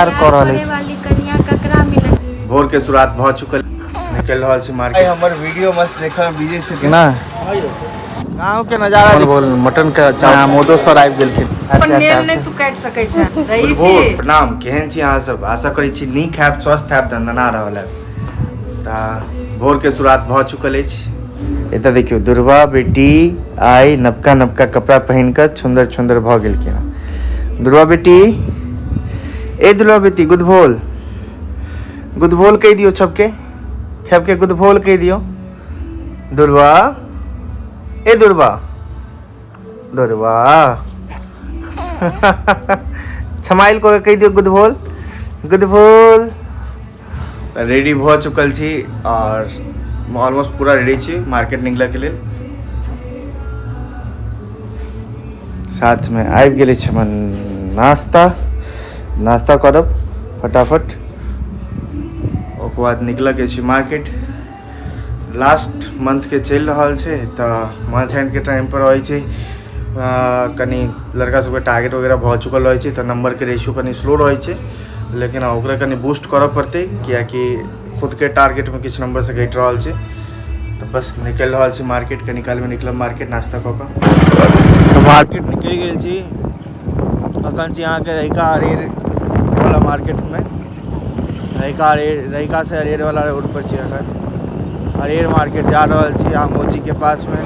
कऽ रहल करे अछि। वाली कनिया ककरा मिलत? भोर के शुरुआत भऽ चुकल, निकलि रहल छी मार्केट। हमर वीडियो मस्त देखऽ मे बिजी छथिन ना। गाँव के नजारा। बोल मटन के चावल आमोदो सर आबि गेलखिन। अपन नेल नहि तू काटि सकै छह रईसी। भोर प्रणाम, केहन छी अहाँ सब? आशा करै छी नीक हैब, स्वस्थ हैब, दनदना रहल हैब। तऽ भोर के शुरुआत भऽ चुकल अछि। एतऽ देखियौ दुर्बा बेटी आइ नवका नवका कपड़ा पहिन कऽ सुन्दर सुन्दर भऽ गेलखिन हँ। दुर्बा बेटी, ए दुर्बा बेटी, गुदभोल गुदभोल कहि दियौ सबके, सबके गुदभोल कहि दियौ। दुर्बा, ए दुर्बा, दुर्बा छमाइल कऽ कहि दियौ गुदभोल गुदभोल। रेडी भऽ चुकल छी आओर ऑलमोस्ट पूरा रेडी छी मार्केट निकलऽके लेल। साथमे आबि गेल अछि हमर नाश्ता, नाश्ता करब फटाफट, ओकर बाद निकलऽके छै मार्केट। लास्ट मंथके चलि रहल छै तऽ मंथ एंडके टाइमपर रहै छै कनि लड़का सबके टारगेट वगैरह भऽ चुकल रहै छै, तऽ नम्बरके रेशियो कनि स्लो रहै छै, लेकिन ओकरा कनि बूस्ट करऽ पड़तै किएकि खुदके टारगेटमे किछु नम्बरसँ घटि रहल छै। तऽ बस निकलि रहल छी मार्केट, कनि कालमे निकलब मार्केट नाश्ता कऽ कऽ। तऽ मार्केट निकलि गेल छी, अखन छी अहाँके रहिका अरेर वाला मार्केटमे। रहिका अरेर, रहिकासँ अरेर वाला रोड पर छी अखन। अरेर मार्केट जा रहल छी आमोद जीके पासमे।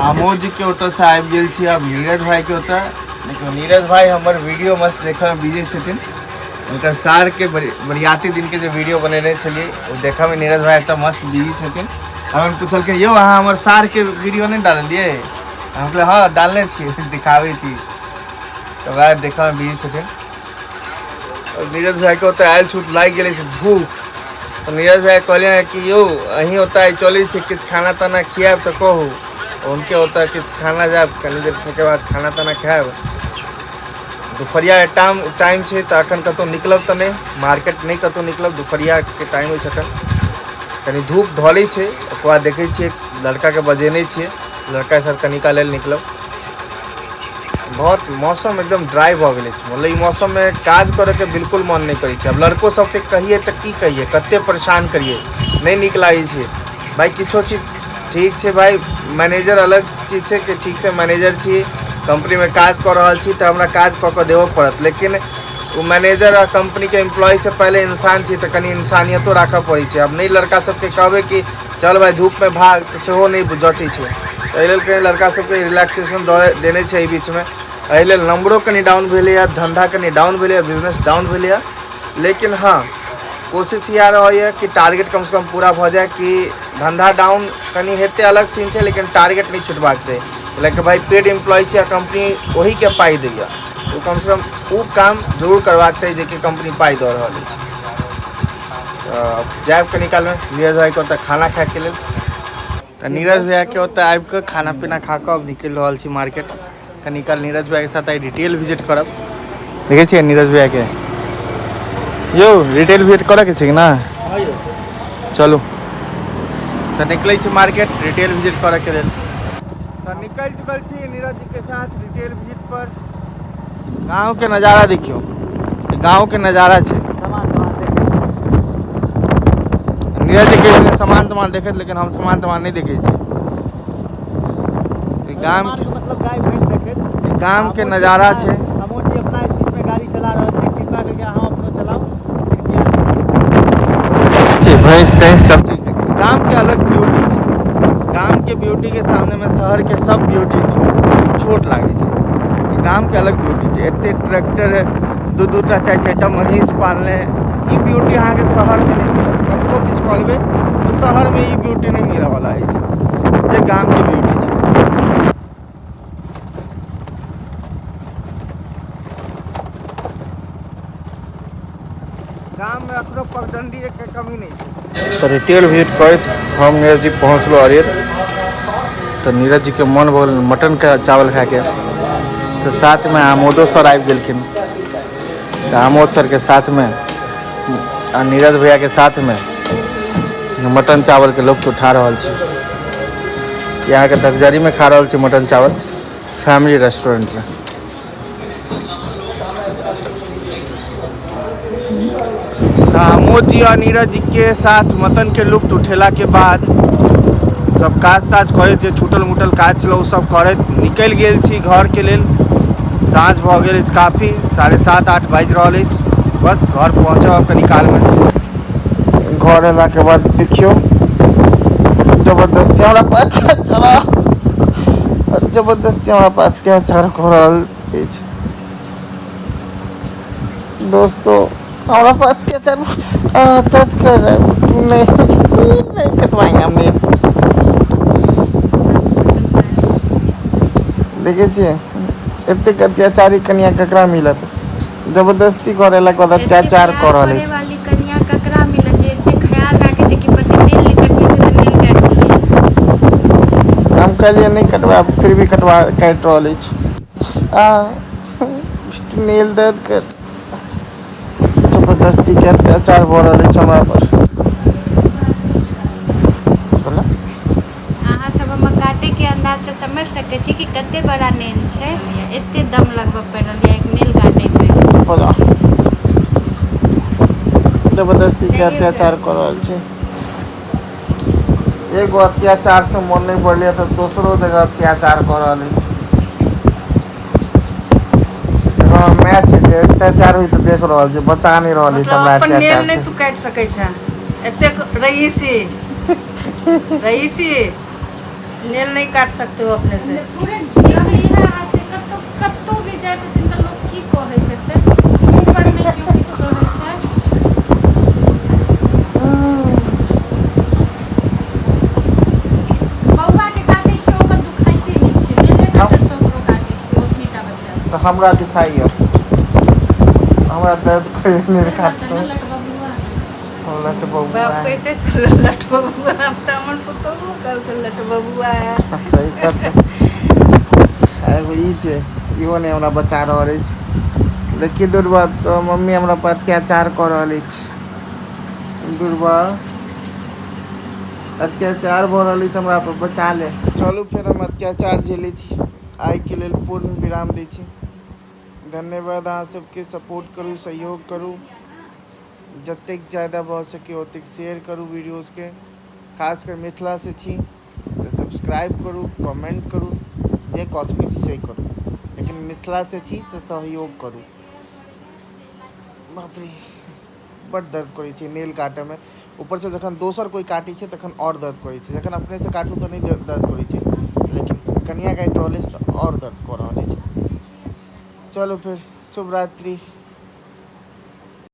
आमोद जीके ओतऽसँ आबि गेल छी आब नीरज भाइके ओतऽ। देखियौ नीरज भाइ हमर वीडियो मस्त देखऽमे बिजी छथिन। हुनकर सारके बरियाती दिनके जे वीडियो बनेने छलियै ओ देखऽमे नीरज भाइ एतऽ मस्त बिजी छथिन। हम पुछलखिन, यौ अहाँ हमर सारके वीडियो नहि डाललियै? हम कहलियै हँ डालने छियै, दिखाबै छी। तऽ वएह देखऽमे बिजी छथिन। आओर नीरज भाइके ओतऽ आयल छूट लागि गेलै से भूख। तऽ नीरज भाइ कहलियै कि यौ अहीं ओतऽ आइ चलै छी, किछु खाना ताना खियाएब तऽ कहू। हुनके ओतऽ किछु खाना जायब, कनि देरके बाद खाना ताना खायब। दुपहरियाके टाइम छै तऽ अखन कतहु निकलब तऽ नहि, मार्केट नहि कतहु निकलब, दुपहरियाके टाइम अछि अखन। कनि धूप ढलै छै, ओकर बाद देखै छियै लड़काके बजेने छियै, लड़काके साथ कनि काल लेल निकलब। बहुत मौसम एकदम ड्राइ भऽ गेल अछि, मतलब ई मौसममे काज करैके बिल्कुल मन नहि करै छै। आब लड़को सबके कहियै तऽ की कहियै, कते परेशान करियै, नहि नीक लागै छै भाइ। किछो चीज ठीक छै भाइ, मैनेजर अलग चीज छै कि ठीक छै मैनेजर छी, कम्पनीमे काज कऽ रहल छी तऽ हमरा काज कऽ कऽ देबऽ पड़त, लेकिन ओ मैनेजर आ कम्पनीके एम्प्लॉयसँ पहिले इंसान छी तऽ कनि इंसानियतो राखऽ पड़ै छै। आब नहि लड़का सबके कहबै कि चल भाइ धूपमे भाग तऽ सेहो नहि जचै छै। एहि लेल कनि लड़का सबके रिलैक्सेशन दऽ देने छै एहि बीचमे। एहि लेल नम्बरो कनि डाउन भेलैए, धन्धा कनि डाउन भेलैए, बिजनेस डाउन भेलैए, लेकिन हँ कोशिश इएह रहैए कि टारगेट कमसँ कम पूरा भऽ जाए, कि धन्धा डाउन कनि हेतै अलग सीन छै, लेकिन टारगेट नहि छुटबाक चाही। लेकिन भाइ पेड एम्प्लॉय छै आ कम्पनी ओहीके पाइ दैए, ओ कमसँ कम ओ काम जरूर करबाक चाही जेकि कम्पनी पाइ दऽ रहल अछि। तऽ जायब कनि कालमे नीरज भाइके ओतऽ खाना खाइके लेल। तऽ नीरज भैयाके ओतऽ आबि कऽ खाना पीना खा कऽ अब निकलि रहल छी मार्केट। कनि काल नीरज भैयाके साथ आइ रिटेल विजिट करब। देखै छियै नीरज भैयाके, यौ रिटेल विजिट करऽके छै कि ना? चलू तऽ निकलै छी मार्केट रिटेल विजिट करऽके लेल। तऽ निकलि चुकल छी नीरज जीके साथ रिटेल विजिट पर। गाँवके नजारा देखियौ, गाँवके नजारा छै। नीरज जी कहै सामान तमान देखैत, लेकिन हम सामान तमान नहि देखै छी। गाम मतलब गाय भैंस देखैत गाम के नजारा छै। अमोद जी अपना स्पीड में गाड़ी चला रहल छै, कृपा करके अहाँ अपनो चलाउ। भैंस तैंस सब चीज गाम के अलग ब्यूटी छै। गाम के ब्यूटी के सामने में शहर के सब ब्यूटी छोट लागै छै। गाम के अलग ब्यूटी छै। एते ट्रैक्टर, दू दू टा चारि चारि टा महींस पालने, ई ब्यूटी अहाँके शहर में नहि मिलत। कतबो किछु कऽ लेबै तऽ शहर में ई ब्यूटी नहि मिलऽ वाला अछि जे गाम के ब्यूटी छै। गाम में अखनो पगडंडी के कमी नहि छै। तऽ रिटेल विजिट करैत हम नीरज जी पहुँचलहुँ अरेर। तऽ नीरज जी के मन भऽ गेल मटन के चावल खायके, तऽ साथमे आमोदो सर आबि गेलखिन। तऽ आमोद सरके साथमे आ नीरज भैयाके साथमे मटन चावलके लुत्फ उठा रहल छी। यहाँके धकजरीमे खा रहल छी मटन चावल फैमिली रेस्टोरेंटमे। तऽ आमोद जी और नीरज जी के साथ मटन के लुत्फ उठेला के बाद सब काज ताज करैत, जे छूटल मुटल काज छल ओ सब करैत निकलि गेल छी घर के लेल। साँझ भऽ गेल अछि काफी, 7:30-8 बाजि रहल अछि। बस घर पहुँचब आब कनी काल में। घर अयला के बाद देखियौ जबरदस्ती हमरा पर अत्याचार, जबरदस्ती हमरा पर अत्याचार कऽ रहल अछि। दोस्तों हमरा पर अत्याचार टच कर रहा है। नहीं नहीं कटवाएंगे हम, नहीं। देखे छियै एतेक अत्याचारी कनिया ककरा मिलत? जबरदस्ती करे ला बाद अत्याचार एते कऽ प्यार रहल करे अछि। वाली कनिया ककरा मिलत जे एते ख्याल राखे छै कि पति नेल नहि कटने छै तऽ नेल काटि दिए। हम कहलियै नहि कटवा, फिर भी कटवा काटि रहल अछि। आ नेल दर्द कर, जबरदस्ती के अत्याचार भऽ रहल अछि हमरा पर। बोला। अहाँ सब हमर काटे के अंदाज से समझ सकै छी कि कते बड़ा नेल छै, एते दम लगबऽ पड़ल यऽ एक नेल काटे में। बोला। जबरदस्ती के अत्याचार कऽ रहल छै। एगो अत्याचार से मन नहि पड़लै तऽ दोसरो जगह अत्याचार कऽ रहल अछि। एगो हमर माय छै जे अत्याचार होइत देख रहल छै, बचा नहि रहल अछि मतलब हमरा अपन नेल अत्याचार नहि से। तू काटि सकै छे, एतेक रईसी रईसी नेल नहीं काट सकते हो अपने से। पूरे जैसे इएह हाल छै, कतौ कतौ भी जाइत हेथिन तऽ लोक की कहैत हेतै? मुँह पर नहि केओ किछु कहै छै। बौआ के काटै छियै ओकर दुखाइते नहि छै, नेले कटर से ओकरो काटै छियै, ओतनी टा बच्चा छै। तऽ हमरा दुखाइया, हमरा दर्द करैया नेल से बात काटऽ है ने लटबबुआ। लट बौआ। बाप कहिते छल लट बबुआ, आब तऽ हमर पुतोहु कहलकै लट बबुआ है। सही कथ। एगो ई छै, इहो नहि हमरा बचा रहल अछि। देखी दुर्बा, तो मम्मी हमरा पर अत्याचार कऽ रहल अछि। दुर्बा अत्याचार भऽ रहल अछि हमरा पर, बचा ले। चलू फेर हम अत्याचार झेलै छी। आइके लेल पूर्ण विराम दै छी। धन्यवाद अहाँ सबके। सपोर्ट करू, सहयोग करू, जतेक ज्यादा भऽ सके ओतेक शेयर करू वीडियोज़के। खासकर मिथिलासँ छी तऽ सब्सक्राइब करू, कमेंट करू, जे कऽ सकै छी से करू, लेकिन मिथिलासँ छी तऽ सहयोग करू। बाप रे, बड्ड दर्द करै छै नेल काटऽमे। ऊपरसँ जखन दोसर कोइ काटै छै तखन आओर दर्द करै छै। जखन अपनेसँ काटू तऽ नहि दर्द करै छै, लेकिन कनिया काटि रहल अछि तऽ आओर दर्द कऽ रहल अछि। चलू फिर, शुभ रात्रि।